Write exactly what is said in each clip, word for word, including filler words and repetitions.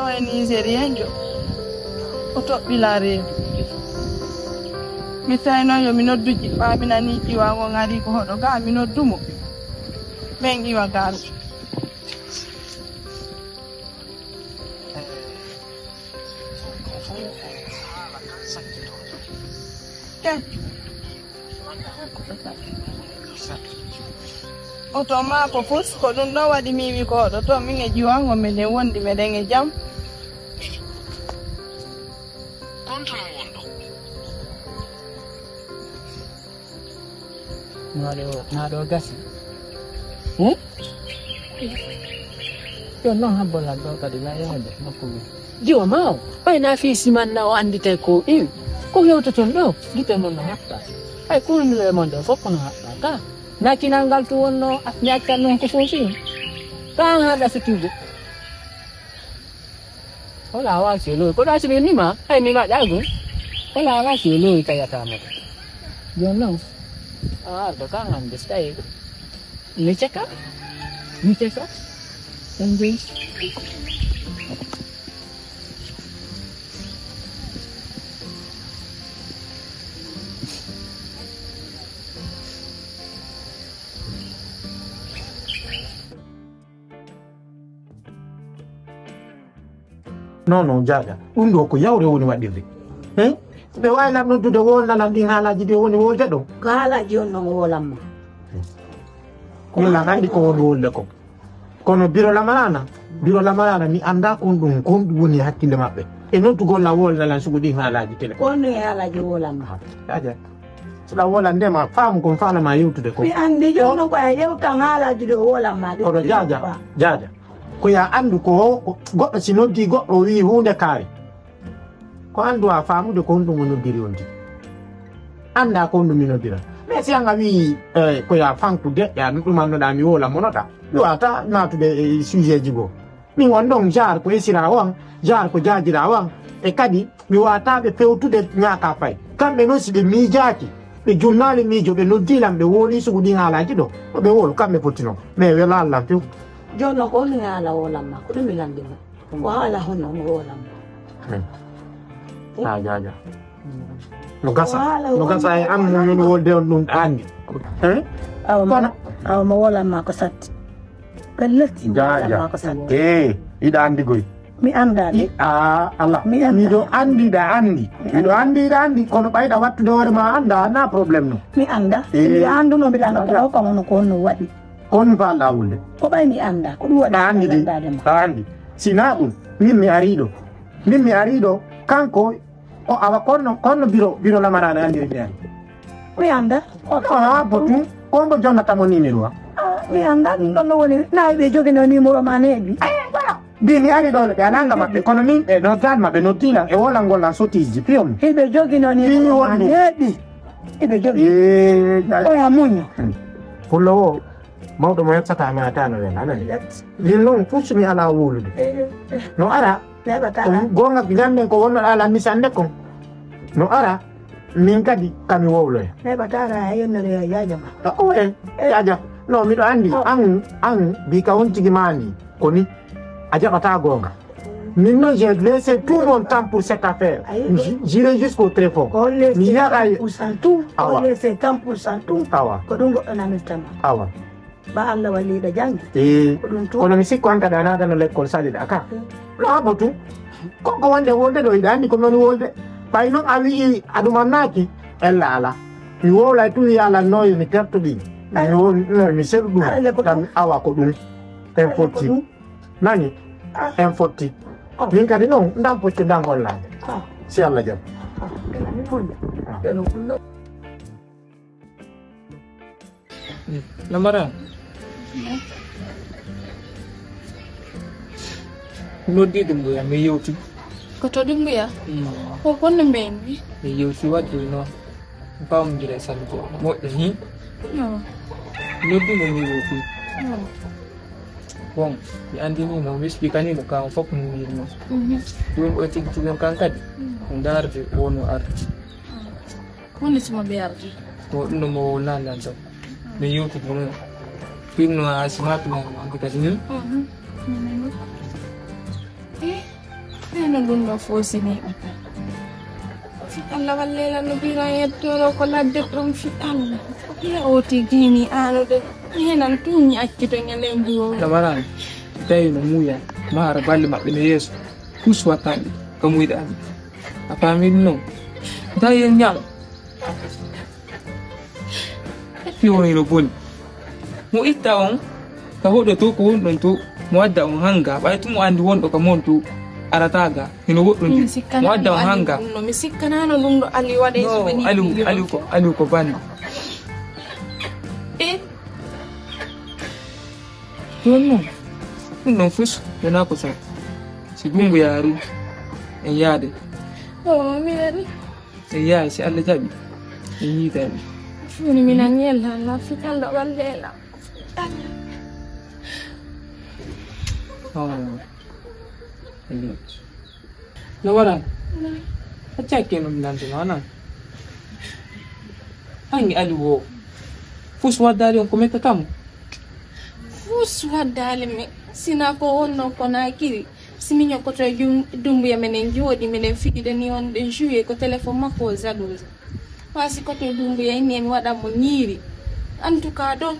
O e Nigérienjo, o toɓɓila reedu. Mi tawi noon yo mi noddu jiɓɓaamina ni, iwa ngon ari ko hoɗo ga, mi noddu mo. Ɓen iwa ga. Oto maako fof ko ɗum ɗo waɗi mi wi ko oɗo to min e jiwango meɗen wondi meɗen e jam. Naɗo naɗo gasi. Hmm? Yo non habbo lan ɗo kadi na yahde nokku. Jiwa ma o ɓay na fii siman na o annditay ko iwi ko hewtoton ɗo. Gite mon no haɓɓa. Ɓay kulnule mon ɗo fof kono haɓɓa ka nakinal ngal to wonno ñaccan non ko fof fii ka an haɗa fitiude. Wala wasi lowi ko ɗa simi nima ay mi maɗa gum. Wala wasi lowi kayata mo. Jon non a ardo ka ngam de stay. Mi ceka. Mi ceka. Ɗum ɗum. Non non jaaja, ɗum ɗo ko yawre woni waɗirde. Ɓe waawi lan noddude woo nalan ɗin haalaaji ɗi woni wolde ɗo. Ko haalaaji on non woolamma. Min lan anndi ko woni wolde kon. Kono biro lamaraana, biro lamaraana mi anndaa kon ɗum kon ɗum woni e hakkille maɓɓe. E noddugol lan woo nalan sugu ɗin haalaaji tele. Ko on non e haalaaji woolamma. Jaaja. So ɗa wola ndema faamu kon faala ma yewtude ko. Mi anndi jooni ko a yewtan haalaaji ɗo wolan ma ɗi. Kono jaaja, jaaja. Ko ya anndu ko goɗɗo si noddi goɗɗo o wi'i huunde kaari. Ko anndu a faamude ko honɗum o noddiri on di. Annda ko honɗum mi noddira. Mais si an a wi'i eh, ko ya fanku deƴƴa no ɗum annoɗa mi wola monoɗa. Ɗum wata naatude e sujet ji goo. Min on ɗon jaar ko esiraawo an, jaar ko jaajiraawo an, e kadi mi waataaɓe fewtude ñaaka fay. Kamɓe noon si ɓe miijaaki, ɓe junnaali miijo, ɓe noddii lan, ɓe woolii sugu ɗin haalaaji ɗo, ko ɓe woolu, kamɓe foti noon. Mais welaali lan few. Jooni noon ko honɗum e haala woolamma, ko ɗum mi lanndima? Ko haala honno mo woolamma? Haa jaaja. No gasa, no gasa e an mo woni wolde on ɗum anndi. Hein? Awa mo, awa mo woolamma ko satti. Pellet. Jaaja. Ee, hiɗa anndi goy. Mi anndaa de. Aa, Allah. Mi anndaa. Miɗo anndi ɗa anndi. Miɗo anndi ɗa anndi kono ɓayɗa wattude hoore ma annda na problème no. Mi annda. Miɗo annduno mbiɗa annda ko ɗo kam hono ko honno waɗi. Ko honno faalɗa wulde? Ko ɓay mi annda. Ko ɗum waɗi. Ɗa anndi de. Ɗa anndi. Sinaa ɗum min mi arii ɗo. Min mi arii ɗo kanko. Ko awa konno konno biro biro lamaraana anndiri mi ari. Mi annda. Ko haa botu ko mbo jonnata mo numéro am. Mi annda ɗum ɗon no woni na ɓe jogino numéro ma neeɓi. Mbi mi ari ɗo ɓe ananga maɓɓe kono min ɓe noddan ma ɓe noddina e wolangol an sotiji piyon. Hiɓe jogino numéro ma neeɓi. Hiɓe jogi. Oya muño. Pullo o mawɗo mo yettata mi ata no wen anani. Min noon fus mi ala wowlude. No ara. Ko goonga ñanden ko wonnoɗa lan misande kon. No ara min kadi kami wowloya. Heɓa tara a yennore ya jaja ma. Oye jaja. No miɗo anndi an an mbi ka on tigi ma anndi ko ni a jaɓata goonga. Min noon j'ai laissé tout mon temps pour cette affaire. J'irai jusqu'au très fond. Mi yaray. Awa. Ko ɗum goɗɗo namirtama. Awa. Ba Allah walliɗo janngi. Ee, kono mi sikku an kadi a naatano lekkol saliɗa ka. No abo tun. Ko ko wonde wolde ɗo hiɗa anndi ko mi woni wolde. Ɓay noon a wi'i a ɗumannaaki. Ella ala. Mi wowlay tun wi'a lan nooyo mi tertoɗi. Mi wowli mi seɗu ɗum. Tan awa ko ɗum. En fotti. Nani? En fotti. Min kadi noon ndan fotti ndan hollaade. Si Allah jam. Namara. Noddi ɗum ɗo mi yewti. Ko to ɗum mbiya? Ko honno mbiymi? Mi yewti wadde noon. Pamdire sanjo moƴƴo ni. Noddi mo mi yewti. Bon, mi anndini mo mi expliquani mo kan fof no mbiymi. Ɗum o tigi tigi kan kadi. Ndaarde wonno arde. Woni suma ɓe ardi. Ko ɗum ɗo mo landan ɗo. Mi yewtidi mo. Pinno a simatu mo kadi ni. Mhm. Eh, Ɓeyno ɗum ɗo foosini on. Fi Allah wallela no mbiran yettoro ko ladde ɗon fi Allah. Ko ɓiya o tigini aano de. Yenan tun accito ñalenji o. Lamarani, tawi no muuya, maara balle maɓɓe no yeeso. Kus wattani, ka muyɗe Allah. A faami ɗum non? Tawi en ñaam. Fi woni no boni. Mo itta on, ka hoɗo to ko wonɗon to, mo wadda on hanga, ɓay tun mo andi wonɗo ka mon to, arata ga, hino woɗɗon. Mi sikkanano Mo wadda on Ali hanga. Ɗum no, mi sikkanano ɗum ɗo Ali waɗe. No, Ali, Ali ko, Ali ko bandi. E? Ɗum non, ɗum ɗon fus, wona ko sa. Si Dumbuya ari, en yaade. Oh, mi ari. En yaade, si Allah jaɓi, en yiidaɓe. Funi minan yella, Allah fi Allah wallela. Oh. No waran? Acca hakke no mi nande ma nan. Hangi Ali wo. Fus waddali on ko mettata mo. Fus waddali mi. Sina ko wonno ko nakiri. Si mi ñokkoto e jum-, Dumbuya menen jooɗi, menen fijida ni on ɗen jouer ko téléphone makko o jalouse. Wa si koto Dumbuya inni mi waɗan mo ñiiri. En tout cas ɗon,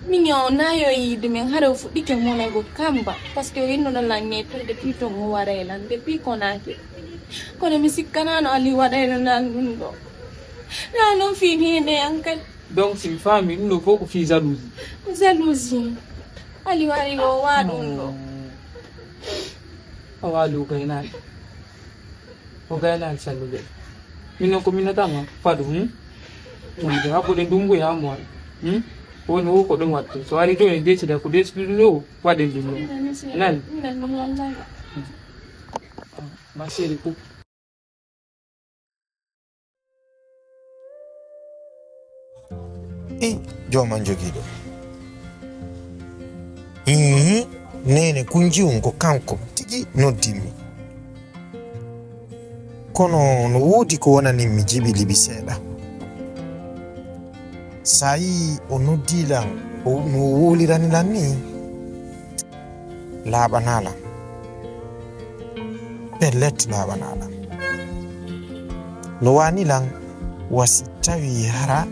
mi ñaw nayo yiide men hare o fuɗɗike monago kamba. Parce que o innono lan ñe to depuis ton o wara e lan depuis ko naake. Kono mi sikkanano Ali waɗayno nan ɗum ɗo. Na non fi hende an kadi. Donc si mi faami ɗum ɗo fof ko fii jalousie. Jalousie. Ali wari o wa ɗum ɗo. O wa ɗum gaynaaki. O gaynaaki sallude. Min noon ko minnatama fadu, hmm? Wonde habbude ndungu e ammoore. Hmm? Woni wo ko ɗum waɗte. So ari jooni, decida ko desdude ɗo, waɗen ɗum ɗo. Nani? Ma chérie, ko E jooma jogiiɗo. Mhm. Neene Kunjiwun ko kanko tigi noddimmi. Kono no woodi ko wonanimmi jibi libi seeɗa. Sayi o noddii lan, o, no o wowlirani lan nii. Laaɓanaa lan. Pellet, laaɓanaa lan. Lowaani lan, wa si tawii hara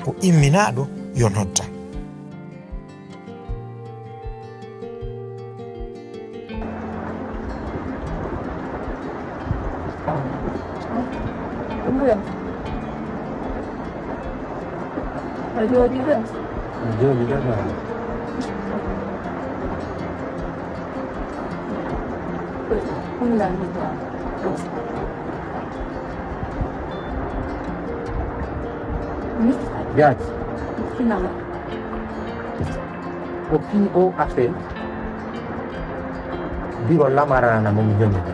ko imminaaɗo yo nodda. A jooɗi ɗo? Mi jooɗi ɗo, maama. Ɗum ɗan mi jooɗi. Jaati. Sinama. Ko fii oo appel, biro Lamarana mo mi jonnata.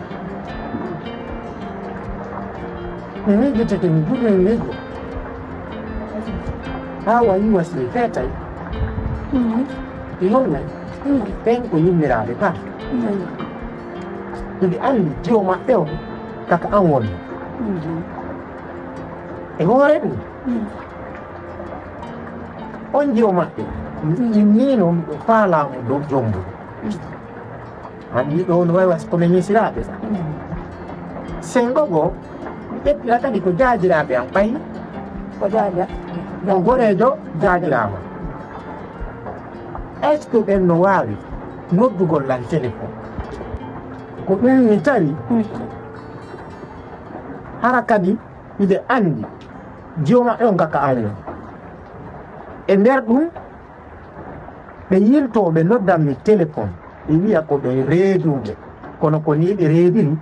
Mi miijitike mi juɓɓin miijo. Haa wayi wasi feetay. Ɗi honno? Ɓen ko yimmiraaɓe ɓaa. Hiɓe anndi jiwo maɓɓe on kaka an woni. E hoore ɗum, on jiwo maɓɓe, immiino miɗo faalaa mo dow jombo. An yiɗo on wawi was ko men yesiraaɓe. Sengo go, ɓettira kadi ko jaajiraaɓe am ɓay. Ko jaaja. Mo goreejo jaajiraama. Est-ce que ɓen no waawi noddugol lan téléphone? Ko ɗum mi tawi. Hara kadi hiɓe anndi jiwo maɓɓe on kaka an woni. E nder ɗum, ɓe yiltoo, ɓe noddan mi téléphone, ɓe wi'a ko ɓe reeduɓe. Kono ko nii ɓe reediri,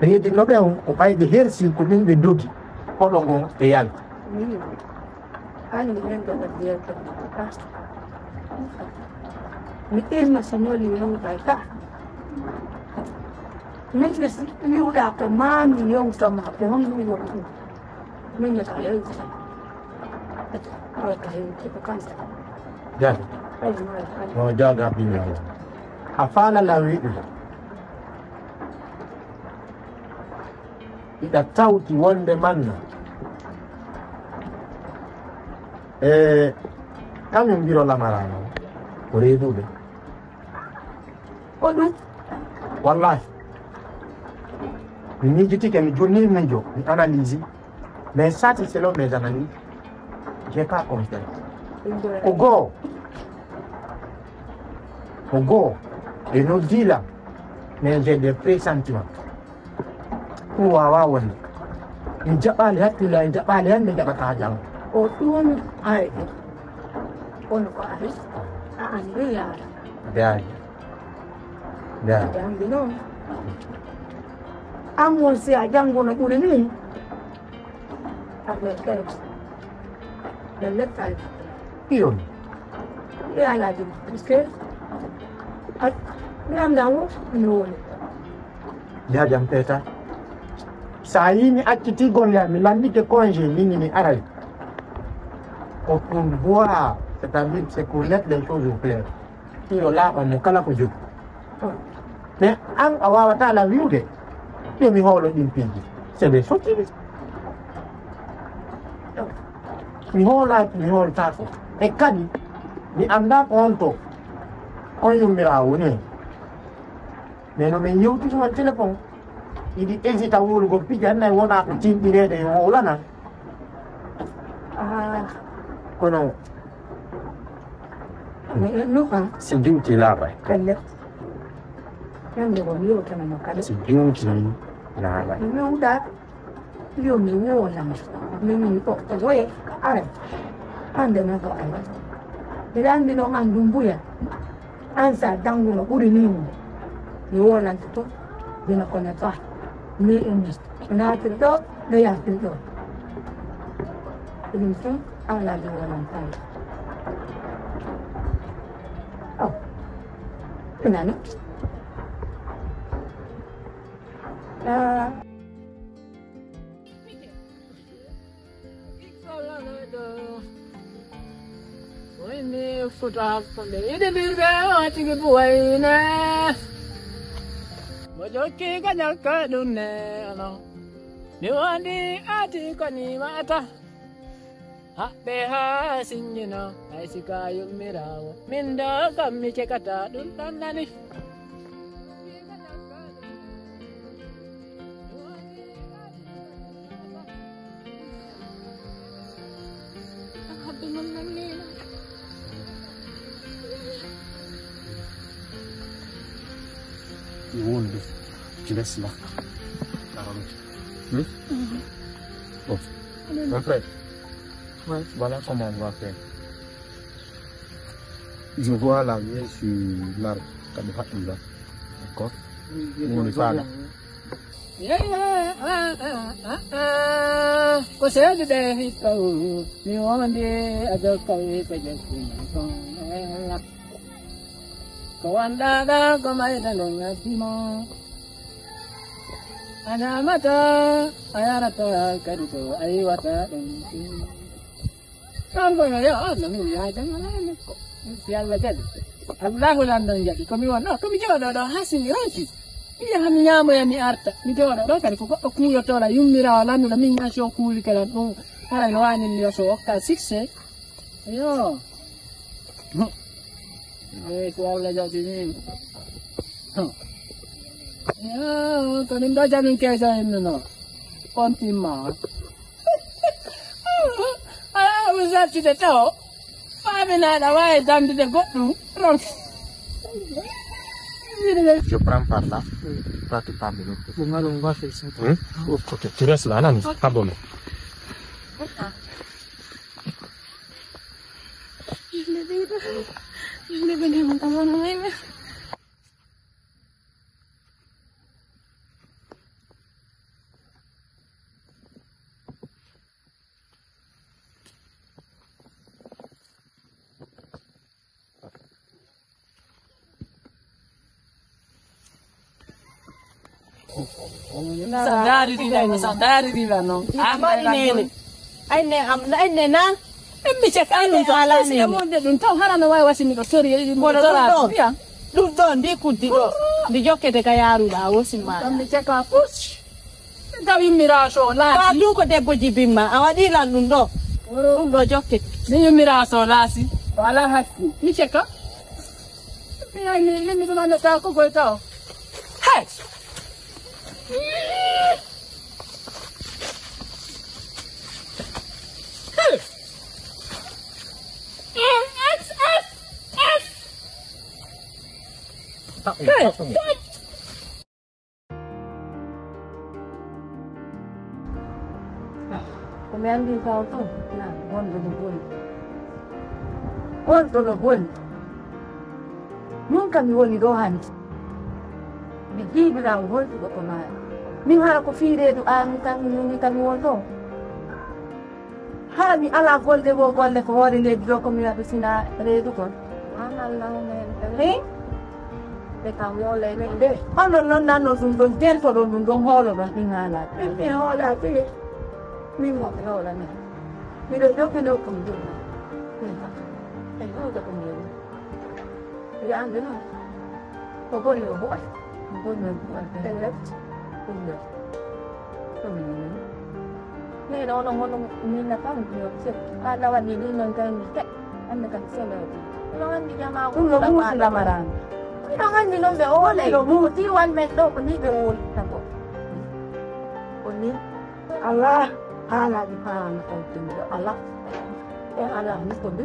reedinooɓe on ko ɓay ɓe hersi ko ɗum ɓe dogi, koɗo ngon ɓe yalti. Ani mi hen gada biyata. Mi ɗin ma sinoli yon ɓay ka. Min ɓe si mi wuɗa ko maami yon sama ko honɗum yon ɗum. Min ne ka yewta. Awa ka yewta ko kansa. Jaaga. Ay, ma, ay. No jaaga billahi. A faala lawiɗo. Iɗa tawti wonde manna. E kañum mbiro Lamarana o, ko reeduɓe. Ko ɗum? Wallahi. Mi miijitike, mi jonni miijo, mi analyse. Mais ça, c'est selon mes analyses. J'ai pas confiance. Ko goo. Ko goo. Ɓe noddii lan. Mais j'ai des pressentiments. Ɗum waawaa wonde. Mi jaɓaali hakkille, mi jaɓaali hannde, mi jaɓataa janngo. O ɗum ay. Kono ko ari. A anndi yaara. Yaari. Yaari. Janngi noon. An won si a jannguno ɓuri nii. Affaire kala. Ɗen lettal. Iyo. Ɗe alaa ɗum. Parce que a, mi anndaa wo mi woni. Jaajam peeta. So a yii mi accitii golle am, mi lanndike congé, min mi aray. Ko pour voir, c'est-à-dire c'est pour mettre les choses au clair. Yo laaɓan mo kala ko jogii. Mais an a waawataa lan wi'ude yo mi hoolo ɗin piiji. C'est des sottises. Mi hoolaaki, mi hooltaako. E kadi, mi anndaa ko honto on yummiraawo woni. Mais no min yewtiri on téléphone, iɗi hésita wowlugol piiji, annay wonaa ko tinɗireede e wowlana. Ah. Kono mi innu kan. Si juuti laaɓay. Kelle. Kelle ko yewtana mo kala. Si juuti laaɓay. Mi wowlaa. Yo mi wowlan. Min mi ɗoftoto e aran. Hannde noon ko aran. Mbiɗa anndi noon an Dummbuya. An so a jannguno ɓuri min. Mi wowlante toon. Dina kono ba. Mi ummi. Ko naatir ɗo, ɗo yaltin ɗo. Ɗum tun, Allah mi wowlantare. Oh. Ina ni. Ah. Wayne futa hakkunde yiɗi birɓe o tigi buwayne. Mo jokki ka jakka ɗum ne ono. Mi wandi ati ko ni wata. Haɓɓe haa sinjino, hay si ka yummiraawo. Min ɗo kam mi cekata ɗum ɗon nani. Wonde ci les la. Hmm? Bon. Mon frère. Ouais. Voilà comment on va faire. Je vois la vieille sur l'arbre. Kadi haɗɗum ɗon. D'accord. Woni faala. Ko seedi ɗe hikka o mi wonde a jokka e ko jokki kon. Ko wonɗa ɗa ko mayda nden ngaddima. A ñamata, a yarata, kadi ko a yiwata ɗum. Kanko no yo Allah min yaajam alaa makko. Si Allah jaɓi. Allahu lanndon jaɓi. Ko mi won ɗo, ko mi jooɗo ɗo haa si mi ronki. Mi yaha mi ñaamoya mi arta. Mi jooɗo ɗo kadi ko goɗɗo kuuyotola yummiraawo lannuɗo min ñaasi o kuuli kala ɗum. Hara no waani mi yo so okka succès. Yo. Eyi ko Allah jaɓi min. Yo, ko min ɗo jamin keejo henno no. On timma. Alaa, mi saltide taw. Faaminaaɗo waawi dandude goɗɗum. Donc, je prends par là. Toi, tu parles de l'autre côté. Bon, allons, on va faire ça. Hein? L'autre côté. Tu restes là, Nani. Ok. Pas bon. Je le dis, je le dis, mon commandant. Sa ndaari ɗiɗa no, sa ndaari ɗiɗa no. Amma ɗi nene. Ay ne am, ay ne na. Emmi cek ay ɗum to ala ne. Wonde ɗum taw harano wawi wasini ɗo sori. Kono ɗum ɗo ɗum ɗo ndi kuddi ɗo ndi jokkete ka yaruɗa a wosi ma. Ɗum mi ceka pus. Taw immira so laati. Ɗum ko debbo jibimma a waɗi lan ɗum ɗo. Ɗum ɗo jokkete. Mi immira so laasi. Wala hakki. Mi ceka. Mi ay ni limi ɗum ande taw ko goy taw. Hey. Ko mi anndi kaw to, na gonɗo no boni. Gonɗo no boni. Min kam mi woni ɗo hannde. Mi jiiɓi laawol holtuɗo ko maaɗa. Min hara ko fii reedu aami tan mi woni kam mi woni ɗo. Haa mi alaa golle wo golle ko hoore leydi ɗo ko mi waɗa sina reedu kon. An Allah on heen kadi. Hi? Ɓe kam yo leydi. Ɓe, onon noon nanno ɗum ɗon, dentoɗon ɗum ɗon, hooloɗon ɗin haalaade. Min mi hoolaaki. Min mo ɓe hoolani. Miɗo jokki nokkum ɗum. Min kam. Ɓe ɗo ko mi yewi. Ɓe anndu noon. Ko boni o huwata. Ko boni o huwata. Pellet. Ɗum ɗo. Ɗum ɗo. Neɗɗo onon hono min na kam yo sef. Alla waɗi ɗum noon tan mi seɗ. Annde kadi selo. Ɗum anndi jamaa ko ɗum ɗo ɗum ɗo ɗamaraani. Ɗum anndi noon ɓe oolay. Ɗum ɗo ɗum. Diiwaan men ɗo ko ni ɓe ooli. Ko ni. Alaa haalaaji paalaano kawtumiɗo alaa. E alaa ni ko mbi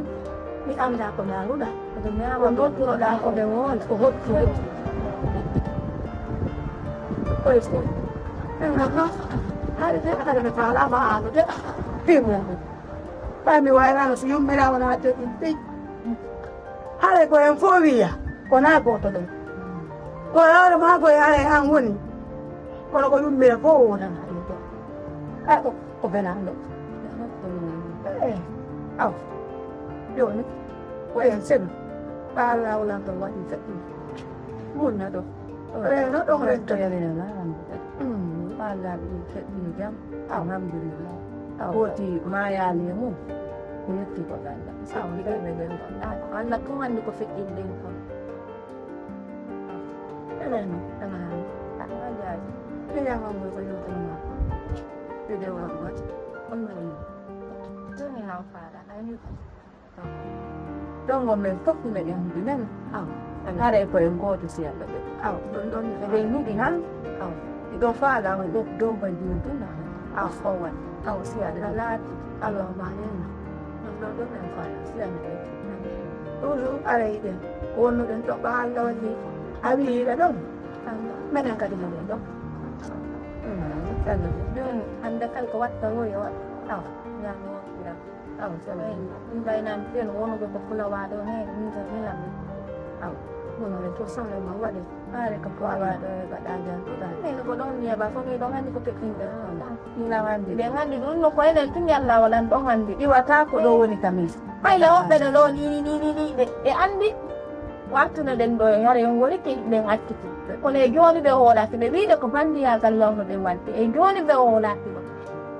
mi anndaa ko ñaaruɗaa. Ko ñaaruɗaa ko ɓe woola ko hottude. Koye fof. Haɗa de haɗa ɓe faalaama aano de. Ɗi mum. Ɓay mi wayraano so yummiraama na joɗin tey. Haɗa ko en fof wiya ko na gooto ɗon. Ko hoore maa ko yaare an woni. Kono ko yummira fof wonana ɗum ɗo. Ay ko ko benaanɗo. Eh, aw. Jooni ko en selu. Ɓaal laawol an ɗon waɗi feɗɗi. Munna ɗo. Reeno ɗon rento. Yalina na an. Ɓaal laawol ɗum feɗɗi jam. Alhamdulillah. Aw. Wooti maayaali e mum. Ko yetti ko ganda. Aw. Ganda ganda. Anna ko wandi ko feɗɗi ɗen kon. Eleno, eleno. Awa jaaji. Ɓe yama mo ko yo ko ma. Ɓe de wa ma. On ma ni. Tuni na fara. Ani. Ɗon ngo men fof meɗen hundi men. Aw. Hara e koye gooto si Alla ɓe. Aw. Ɗon ɗon eɗen hundi han. Aw. Ɗo faala on ɗo ɗo ba juuti na. Aw. Aw. Aw si Alla laati. Aw ma nena. Ɗum ɗo ɗum en faala si Alla ɓe. Ɗum ɗum ara yiɗen. Wonno ɗen ɗo ɓaallo ni. A wi yiɗa ɗon. Menen kadi meɗen ɗon. Ɗum hannde kala ko watta wo yo waɗ. Aw. Ñaamo. Aw, so ɓay, ɗum ɓay nan ɓen wonuɓe ko fulawaa ɗo ne, min tan mi lammi. Aw, ɗum ne to sone ma waɗi, ɓaare ko fulawaa ɗo e gaɗa jan ɗuɗa. Min ko ɗon neeɓa, fof mi ɗon anndi ko peɗɗinɓe. Min an anndi. Ɓe anndi ɗum no ko enen tun yalla walan ɗon anndi. Iwata ko ɗo woni ka min. Ɓay le woɓɓe ɗo ɗo ni, ni, ni, ni, ni, ɓe, ɓe anndi. Wattuno ɗen ɗo e hare on woni ki ɗen acciti. Kono e jooni ɓe hoolaki, ɓe wiide ko banndiyaagal lawno ɓe waɗde. E jooni ɓe hoolaki ɗum.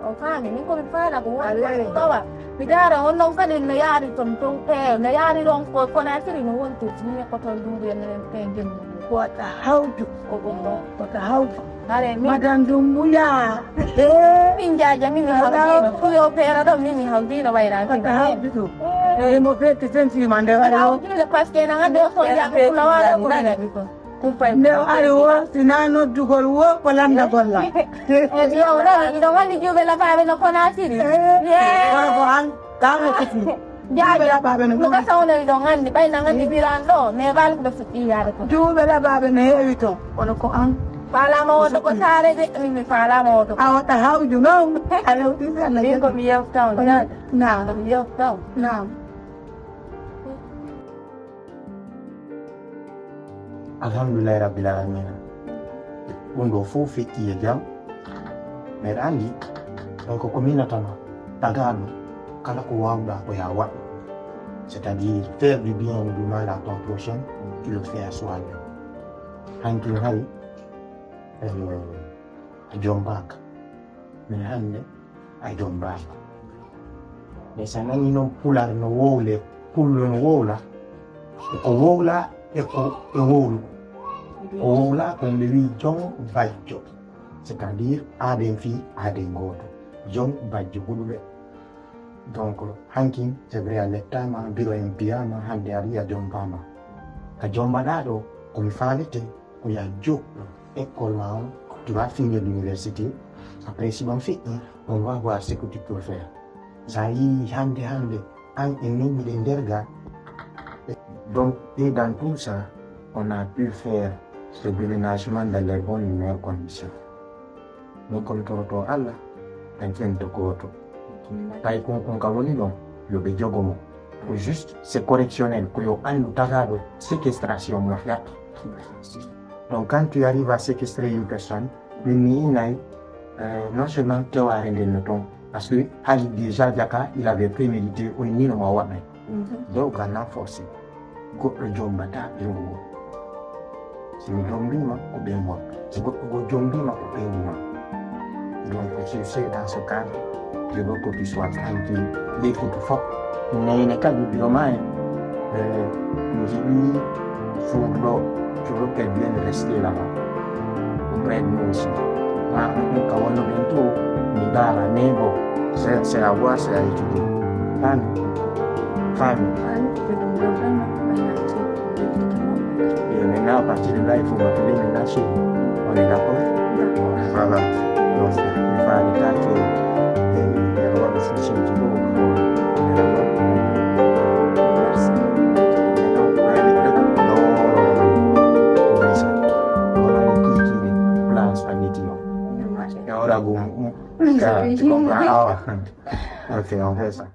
On faami, min ko mi faala ko woni ɗawa. Mi daara on noon kadi no yaari toon, toon, e, no yaari ɗoon ko Konaakiri no wonti, mi ko toon duuɓi en, en, en jemma. Wota hawju. Ko ɗum ɗoon. Wota hawju. Hare min. Madan Dumbuya. Min jaaja, min mi hawdino. Kuyo feera ɗo, min mi hawdino wayra. Wota hawju ɗum. E mo fetti sen fima nde waɗi o. Hawdino parce que na ngande o soñja ko kula wala ko min. Nde o ari wo, sina noddugol wo, ko lanndagol lan. E yo, ɗo, ɗo nganndi juuɓe labaaɓe no Konaakiri. Kono ko an, ka mo kiti. Juuɓe labaaɓe no. Ɗum ka sawno ɗo nganndi, ɓay na nganndi biran ɗo, mais bal ko ɓe fuɗɗi yaade ko. Juuɓe labaaɓe no heewi toon, kono ko an. Faalaama wonde ko taare de, min mi faalaama wonde ko. A wota hawju noon, a hewti Allah. Min ko mi yewtaw, na. Na. Ko mi yewtaw. Na. Alhamdulillahi Rabbil Alamina. Ɗum ɗo fof feƴƴi e jam. Meɗa anndi, donc ko minatama tagaaɗo kala ko waawɗa ko ya waɗ. C'est-à-dire faire du bien du mal à ton prochain, tu le fais à soi-même. Hanki hari, eh, a jombaaka. Mais hannde, a jombaama. Mais so a nanii noon Pulaar no wowle, Pullo no wowla, e ko wowla, e ko e wowlu. Ko wowla ko nde wii jom bajjo, c'est-à-dire aaden fii aaden gooto. Jom bajjo huɗuɓe. Donc, hankin, c'est vrai, a lettaama, biro en mbiyaama, hannde a rii a jombaama. Ka jombaɗaa ɗo, ko mi faalete, ko ya jokku école ma on, tu vas finir l'université. Après, si on fait un, on va voir ce que tu peux faire. Sa yii hannde hannde, an e min miɗen nder ga. Donc, et dans tout ça, On a pu faire ce déménagement dans les bonnes meilleures conditions. Min ko mi toroto Allah, en ƴento gooto. Tawi kon kon ka woni ɗon, yo ɓe jogo mo. Ko juste, c'est correctionnel, ko yo anndu tagaaɗo séquestration mo fiyatta. Donc quand tu arrives à séquestrer une personne, min mi inay, euh, non seulement tewaare nden no ton, parce que hari déjà jaka il avait prémédité, o innino mo o waɗay. Donc a nan forcé. Goɗɗo jombata ɓeyngu mum. Si mi jombima ko ɓeyngu am. Si goɗɗo goo jombima ko ɓeyngu mum. Donc c'est dans ce cadre, je veux que tu sois tranquille. Leydi fof. Neyne kadi biro ma en. Mi jiɗi suuɗo, je veux qu'elle vienne rester là-bas. Auprès de nous aussi. Maa ɗum ka wonno ɓen to, mi ndaara, mais bon, c'est à voir, c'est à étudier. Faami? Faami? Et maintenant, à partir de là, il faut m'appeler maintenant chérie. On est d'accord? Voilà. Donc, il faut arrêter que, euh, il y a le souci du mot. On est d'accord? Non, non, non, non. Oublie ça. On a le qui qui place à midi. Et on a go. Tu comprends? Ah, ouais. Ok, on fait ça.